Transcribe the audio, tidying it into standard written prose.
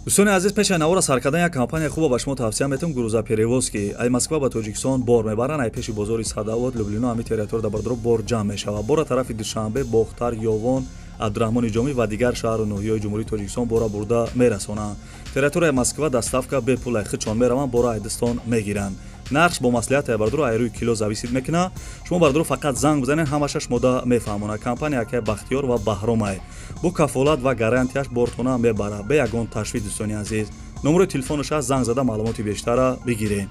Дӯстони азиз, пеш аз навора сар кардан як компания хуба ба шумо тавсия метавам: «Грузоперевозки». Ай Москва ба Тоҷикистон бор мебаранд. Ай пеши бозори Садовод, Люблино, ҳами территория да, бардоро, бор ҷамъ мешавад. Бора тарафи Душанбе, Бохтар, Ёвон, Абдураҳмони Ҷомӣ ва дигар шаҳру ноҳияҳои Ҷумҳурии Тоҷикистон бора бурда мерасонанд. Территорияи Москва доставка бепул, ай худшон мераванд, бора айдистон мегиранд. Нархш бо маслиҳат, бардоро, ай рӯи кило зависит мекунад. Шумо, бардоро, фақат занг бизанед, ҳамаша шумода мефаҳмонад. Компания акай Бахтиёр ва Баҳромай бо кафолат ва гарантияш бортона мебарад бе ягон ташвиш. Дӯстони азиз, номерои телефонаш аст, занг зада маълумоти бештара бигиред.